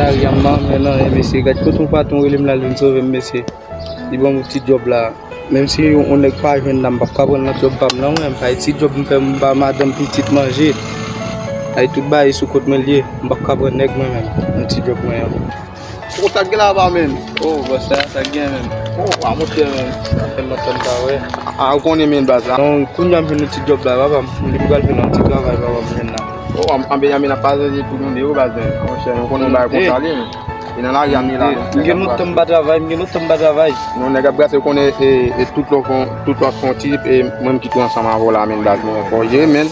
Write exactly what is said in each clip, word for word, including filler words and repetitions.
Lari a m pa renmen nan, mesye. Gad kote yon patwon rele m la, l vin sove m, mesye. Li ban m ti djòb la. Menm si yon nèg pa jwenn la, m p ap ka pran nan djòb pa m nan, mwen. Bay ti djòb m fè m ba madanm pitit manje. Ay tout bagay sou kont mwen l ye. M p ap ka pran nèg mwen menm nan ti djòb mwen an. Oh, sa k gen la, pa, menn? Oh, bòs la, sa k gen, menn? Oh, a, monchè, menn. Sa fè lontan m pa wè. A, ou konnen, menn, baz la. Non, kounye a m jwenn yon ti djòb la, papa m. Li pral fè nan ti travay, papa m, jwenn la. Oh, a, a, Benjamin ap pase pou nou de, wi, baz, menn. Monchè, nou konnen yon bagay konsa li, menn. E nan lari a m ye la, menn. M gen lontan m pa travay, m gen lontan m pa travay. Non, nèg ap brase, ou konnen, e, e tout lò fon, tout lò fon ti, e mwen m ki tou ansanm avè w la, menn, baz, mwen fò jere, menn.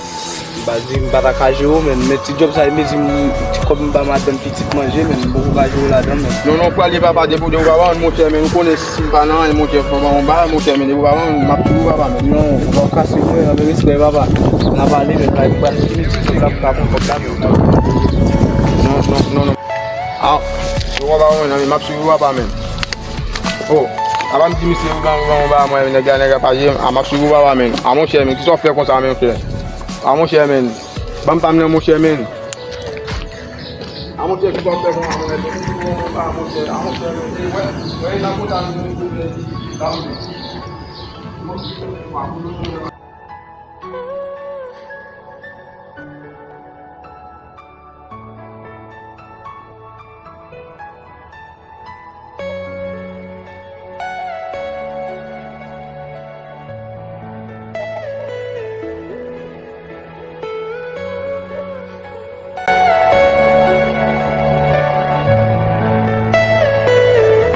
M pa di m pa ta ka jere w, menn, men ti djòb sa, e mezi m, ti kòb m ba madanm pitit manje, menn, m poko ka jere w ladan, menn. Non, non, pral ye papa, depi w de ou papa, monchè, menn, ou konnen si m pa nan anyen, monchè, fò m ba w bagay, monchè, menn, depi w papa, m ap suiv ou papa, menn. Non, ou pa kase mwen, ann respè papa. N a pale, menn, pa, pa, ti djòb la pou ka pran kòb la, menn. Non, non, non, non. A, ou papa, mwen, non, men m ap suiv ou papa, menn. Oh, apa m di misye ou ban, ou ban, ou ban mwen, nèg la, nèg la pa jere m. A, m ap suiv ou papa, menn. A, monchè, menn, kisa w fè konsa, menn, frè? A, monchè, menn. Ban m pa m nan, monchè, menn. A, monchè, kisa w fè konsa, monchè? A, monchè, a, monchè, menn. Wè, wè, nan konsa, menn, menn.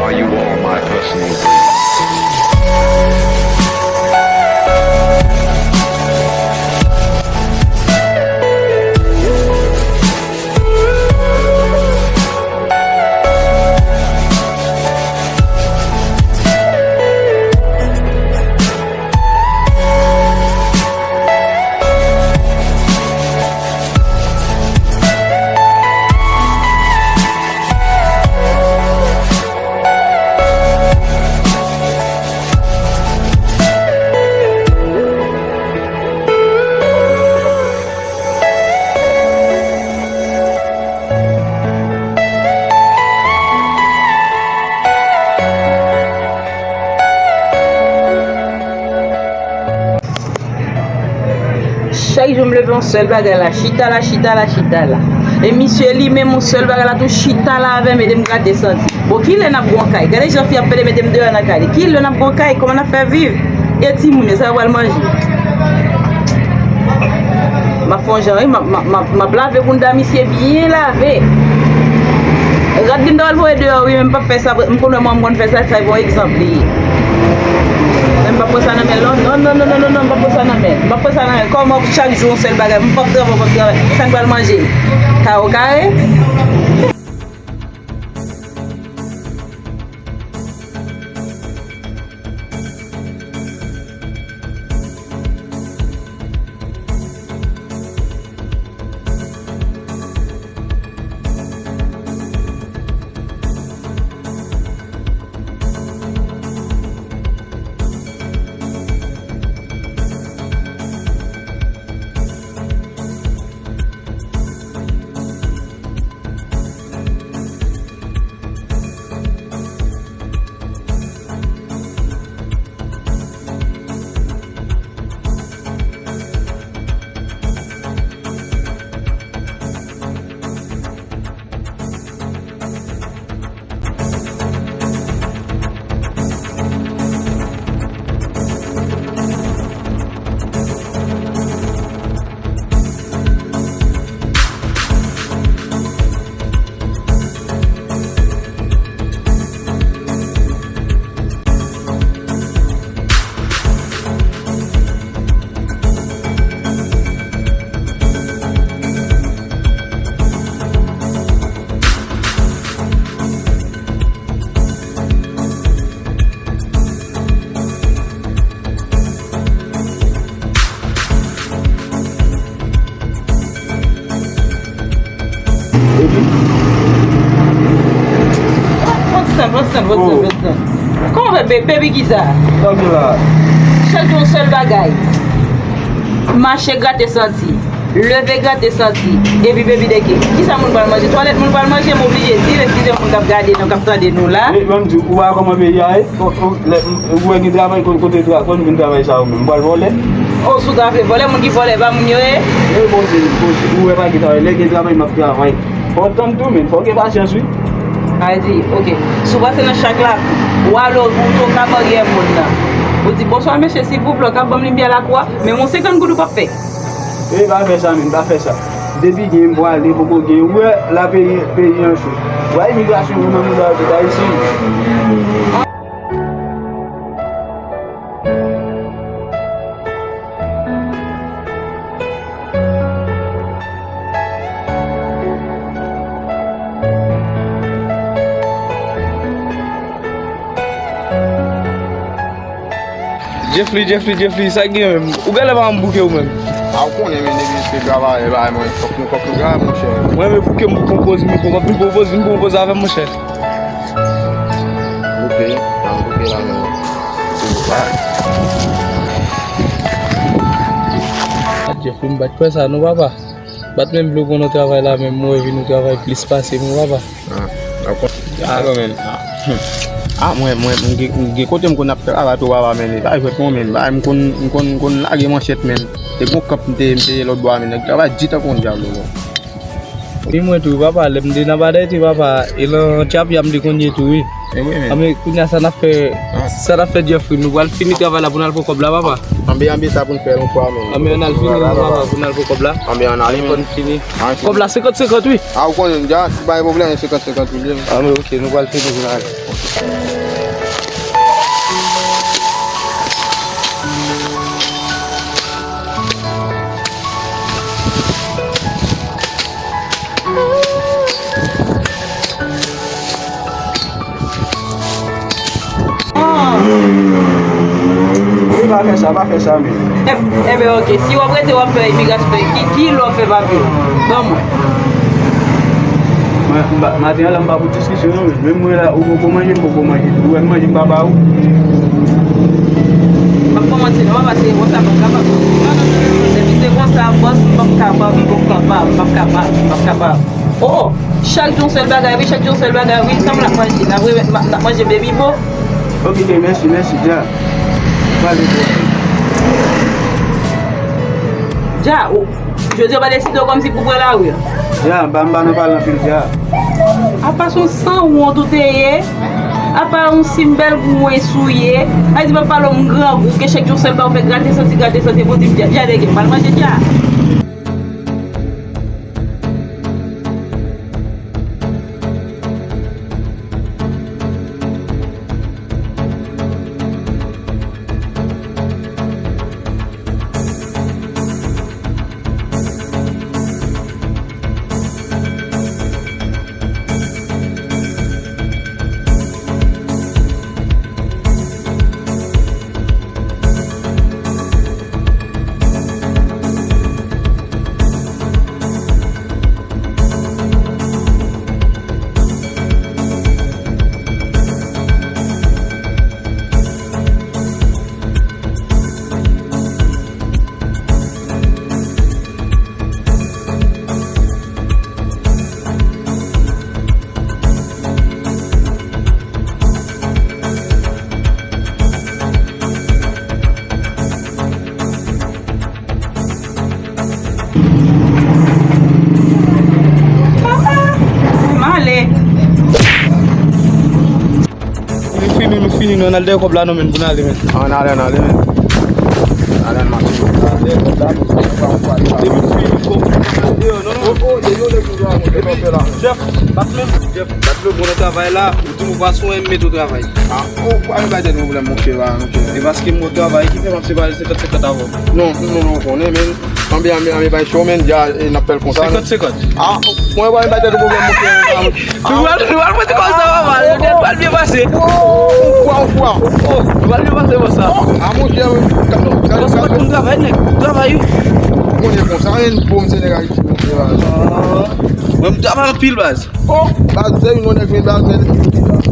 Are you all my personal Chak jou m leve yon sèl bagay la, chita la, chita la, chita la. E misye li menm yon sèl bagay la tou, chita la avè m, ede m grate santi. Bon, kilè n ap gon kay? Gade jan fi ap pede mete m deyò nan kay li. Kilè n ap gon kay? Kòman n ap fè viv? E timoun yo, sa yo pral manje? M ap fè yon jan, wi, m ap, m ap, m ap, m ap lave bounda misye byen lave. Rad li m ta pral voye deyò, wi, men m p ap fè sa, m konn wè mwen m konn fè sa, sa e bon egzanp li ye. Men m p ap pran sa nan men l, non, non, non, m p ap pran sa nan men l. M p ap pran sa nan men l. Kòman chak jou yon sèl bagay, m p ap travay, m p ap travay. Sa n pral manje? Kawo kare? Pran ti tan, pran ti tan, pran ti tan, pran ti tan. Kòman fè, be-, baby, ki sa? Sa w gen la? Chak jou yon sèl bagay. Mache grate santi. Leve grate santi, epi baby deke. Kisa moun pral manje? Twalèt moun pral manje, m oblije di l, eskize moun k ap gade nou, k ap tande nou la. E, ban m di w, ou pa kòman peyi a ye? Ou, ou, lè, ou wè gen travay, kote, kote tra-, kote vin travay sa yo menm? Ou pral vòlè? O, si w ta vle vòlè, moun ki vòlè, pa moun yo ye? E, bon, se, bon, se, ou wè pa gen travay, lè gen travay, m ap travay. Fò w tann tou, men, fò w gen pasyans, wi. A di, oke. Si w pase nan chak lakou, w ale, ou toka baryè moun nan. Ou di, "Bonswa, mesye, silvouplè, w ka ban m limyè lakou a?" Men yon senkant goud ou p ap fè. E pa fè sa, men, pa fè sa. Depi gen, m pwale, poko gen. Ou wè, la peyi, peyi an cho. Ou wè imigrasyon, ou menm, ou wè tout ayisyen. Jeffrey, Jeffrey, Jeffrey, sa k gen menm? Ou genlè pa janm bouke ou menm. A, ou konnen, men, depi se travay, bagay mwen, fòk nou, fòk nou travay, monchè. Mwen, men bouke m pou konpoz, m pou konpoz, m pou konpoz avè m, monchè. Bouke, n ap bouke la, men. A, Jeffrey, m pa t kwè sa, non, papa. Bat menm vle w konn nan travay la, menm mwen vin ou travay plis pase mwen, papa. Ah, dakò. Ah, men. Ah, mwen, mwen, mwen gen, mwen gen kote m konn ap travay tou, papa, men. E pa jwèt non, men. Bagay m konn, m konn, m konn lage manchèt, men. Te gon kanp m te, m te ye lòt bò a, men. Nèg travay di tankou yon dyab, lolo. Wi, mwen tou, papa, lè m te nan badè, ti papa, e lan tchap, y ap m te konn ye tou, wi. E wi, men. A, men kounye a, sa n ap fè, sa n ap fè, Jeffrey, nou pral fini travay la pou n al pran kòb la, papa. Anben, anben, sa pou n fè yon fwa, men. Anben, ann al fini, papa, pou n al pran kòb la. Anben, ann ale, men. Fò n fini. Kòb la senkant senkant, wi. A, ou konnen, dja, si pa gen pwoblèm, senkant senkant, wi, li ye. Anben, oke, nou pral fini pou n ale. Wi, pa fè sa, pa fè sa, men. Enben, oke. Si w ap rete, w ap fè imigrasyon, ki, ki lè w ap fè papye w? Ban mwen. Mwen, m pa, maten an la, m pa pou diskisyon, non, men. Menm mwen la, ou poko manje, m poko manje. Ou wè m manje, m pa ba ou. M ap kòmanse, non, papa, se konsa, m p ap kapab. Non, non, non, non, non. Depi se konsa, bòs, m p ap kapab, m p ap kapab, m p ap kapab, m p ap kapab. Oh, oh. Chak jou yon sèl bagay, wi, chak jou yon sèl bagay, wi. Sa m ap manje, n ap remèt, n ap manje baby bo. Ok, ok, mèsi, mèsi, dja. Pale bro. Dja, ou, jodi a w pa deside w kòmsi pou pran lari a? Dja, m pa, m pa nan pale anpil, dja. Apa se yon sanwont ou te ye? Apa yon simbèl gou w eswiye? Ay di m ap pale w, m grangou, ke chak jou sèl bagay w fè grate santi, grate santi, bon, di m dja, dja nèg m pral manje dja. M ale. Nou fini, nou fini, nou. Ann al dèyè kòb la, non, men, pou n ale, men. Ann ale, ann ale, men. Ann ale, ann mache. Depi nou fini, kòb la, ann al dèyè, non, non. Epi, Jeff, bat men, Jeff, bat le bon nan travay la. Ou di m ou pa sou en mèt ou travay. Ah, ou pa vin bay tèt ou pwoblèm, monchè, la, monchè. E paske m wè w travay, ki fè m ap separe senkant senkant avè w? Non, non, non, ou konnen, men. Anben, anben, anben, bay cho, men, dja, e, n ap fè l konsa, non? Senkant senkant. Ah, mwen pa bay tèt ou pwoblèm, monchè. Nou pral, nou pral mete kòb sa, papa. Yo te pral byen pase. Ou kwa, ou kwa. Oh, nou pral byen pase, konsa. Oh, a, monchè, men, gade, gade, gade. Ou travay, nèg. Ou travay, wi. Ou konnen konsa, men, bon, se nèg Ayiti, monchè, la. Mwen, m travay anpil, baz. Oh, baz, se yon nèg, men, baz, men.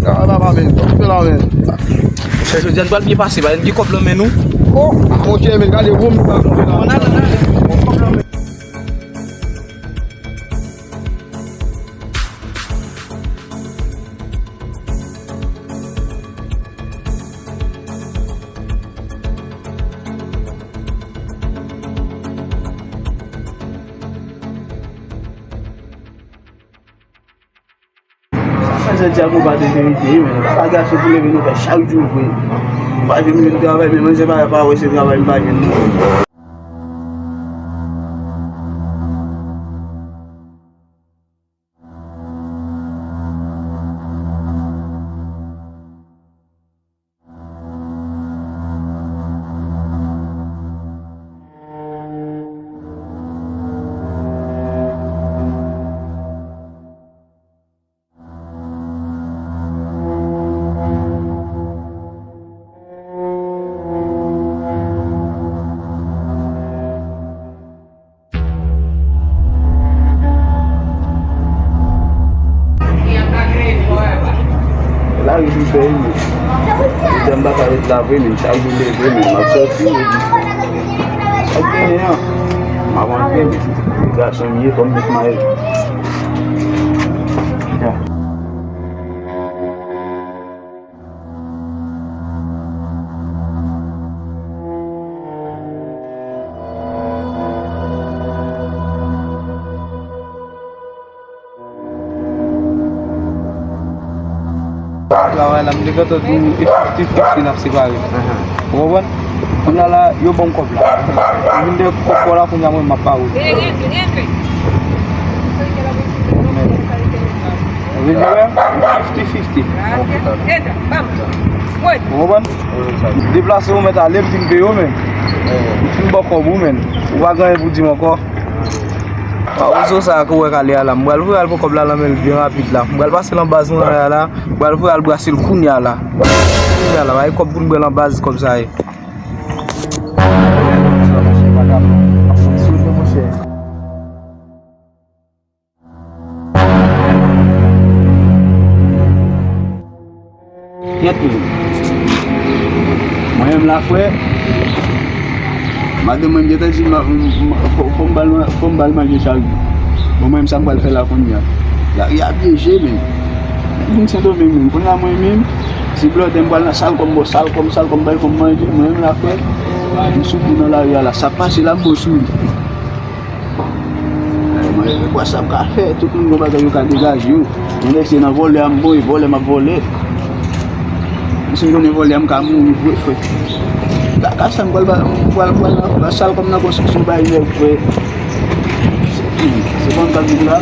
Ah, papa, men, fè la, men. Chè, jodi a, nou pral byen pase, ba, n gen kòb lan men nou. Oh, ah, monchè, men gade, wonm, nou pral kontre la. Ann ale, ann ale. Kòb lan men. Santi ak yon pa de verite, wi, men. Pa gason pou leve nan fè chak jou vre. M pa jwenn menm travay, men manje pa, pa wè se travay m pa jwenn non. Lari sou fèy, men. Jodi a m pa ka ret la vre, men. Chak jou leve, men. M ap sòti, epi sa k genyen an. M ap antre, men. Gason m ye, fò m met mayo. Ya. Travay la, m te gentan di w, e fifti fifti n ap separe. Ou konprann? Kounye a la, yo ban m kòb la. Yo vin de kòb la, kounye a mwen, m ap ba ou. Vin de wè, fifti fifti. Ou konprann? Deplase ou mèt ale, m fin peye w, men. M fin ba w kòb ou, men. Ou pa gen anyen pou di m ankò. A, rezo sa a ke w wè k ale a la, m pral voye al pran kòb la nan men l byen rapid la. M pral pase nan baz mwen la, m pral voye al brase l kounye a la. Kounye a la, bay kòb pou n bwè nan baz, kòb sa ye. Kyèt, men. Mwen menm la, frè, madanm mwen gentan di m, m, m, fò, fò m ba l, fò m ba l manje chak jou. Bon, mwen menm, sa m pral fè la kounye a? Lari a pyeje, men. M vin Sendomeng menm. Kounye a, mwen menm, si blòdè m pral nan sal kòm, bon, sal kòm, sal kòm, bay fò m manje. Mwen menm la, frè, m sou kou nan lari a la. Sa pase la, m bon sou li. Mwen, mwen kwè sa m ka fè, tout moun gon bagay yo ka degaje yo. Mwen lè se nan vòlè a m voye, vòlè m ap vòlè. Si m konnen vòlè a m ka mouri vre, frè. Ka, ka sa m pral ba, pral, pral, pral sal kòm nan konstriksyon bay nèg, frè. Se bon m pral viv la.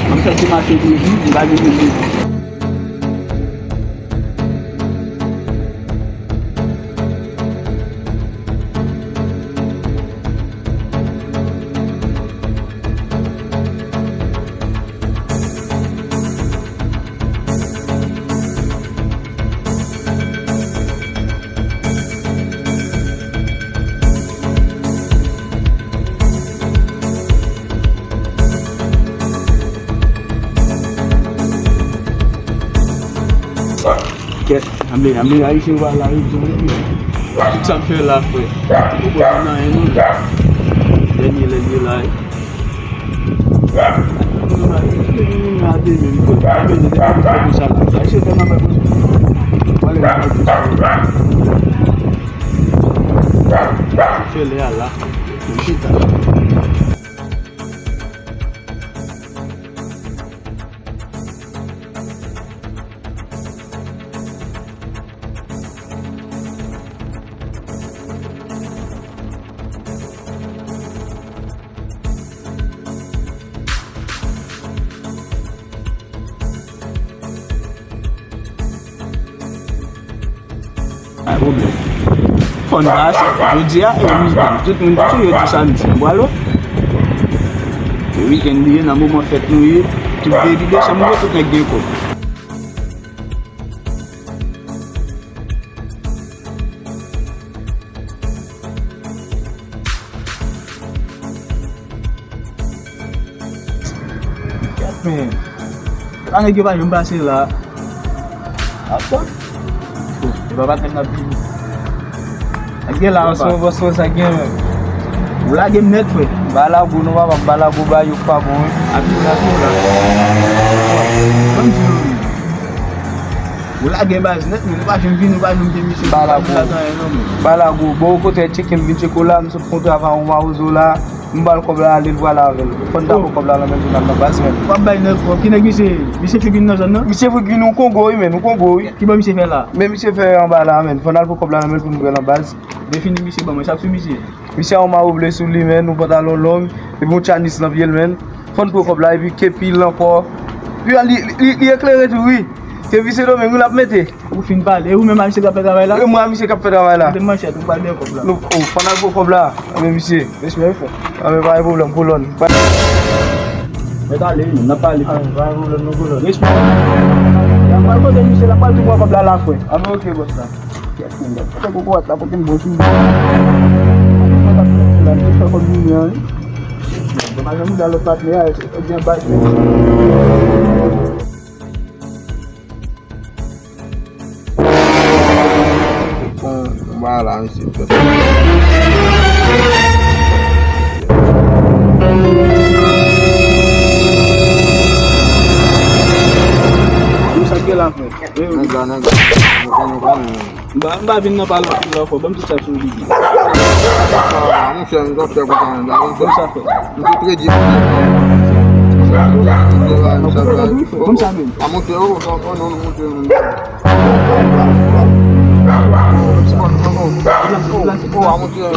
M ap fè ti mache toujou, m pa gen moun. Kèt, anble, anble, Ayisyen yo pa la, yo di, tout sa m fè la, frè. Poko jwenn anyen, non. Dènye lè l ye la. Fè lè a la. Chita. Pa pwoblèm. Fò n pase. Jodi a, e weekend. Tout moun tou yo di samdi. Nou pral wè. E weekend li ye, nan moman fèt nou ye. Tout veye vide, chanm yo, tout nèg gen kòb. Kèt, men. Kèt, nèg yo pa janm pase la. Atann. E pa patnè m n ap vini. Ak gen la, ansanm, bòs, sa gen, men. Ou lage m nèt, frè. Balago, non, papa, balago, ba yo pa bon, wi. Api, api, la. Ban m di nou, wi. Ou lage baz nèt, men nou pa janm vini, nou pa janm gen misye. Balago. Balago. Bon, ou kontre tcheke m vin tcheke w la, m sot kontre avè yon mawozo la. M ba l kòb la, ale l pral avè l. Fò n ta pran kòb la nan men l pou n al nan baz, men. W ap bay nèg kòb. Ki nèg misye ye? Misye fèk vin nan zòn nan? Misye fèk vin yon Kongo, wi, men, yon Kongo, wi. Ki bò misye fè la? Men misye fè anba la, men. Fò n al pran kòb la nan men l pou n pran nan baz. Defini misye ban mwen, sa k sou misye? Misye a yon mawo ble sou li, men, yon pantalon long, epi yon tchanis nan pye l, men. Fò n pran kòb la, epi kepi l ankò. Epi li, li, li eklere tou, wi. Kepi se Domeng, wi, l ap mete. Ou fin pale. E ou menm a misye k ap fè travay la? E mwen a misye k ap fè travay la. Mete manchèt, ou pral gen kòb la. Nou, oh, fò n al pran kòb la. Anben, misye. Respè, frè. Anben, pa gen pwoblèm, kolòn. Mèt ale, wi, n ap pale. Anben, pa gen pwoblèm, non, kolòn. Respè. N ap pral kote misye, n ap pral tou pran kòb la, la, frè. Anben, oke, bòs la. Kèt, men, gad. Fè kokorat la, pote m bon sou. Fè kòb vini an, wi. Dommaj, mwen mouda lòt patnè a, ebyen, bay. Bon, bon, bagay la, mesye. Yo, sa k gen la, frè? Nèg la, nèg la. Nou konnen, nou konnen. M pa, m pa vin nan pale anpil ankò. Ban m tout sa sou li. Ah, monchè, m t ap fè konsa menm la. Ban m sa, frè. M te trè di. Ban m sa menm. A monte, oh, non, non, non, monte menm. Oh, a monte menm.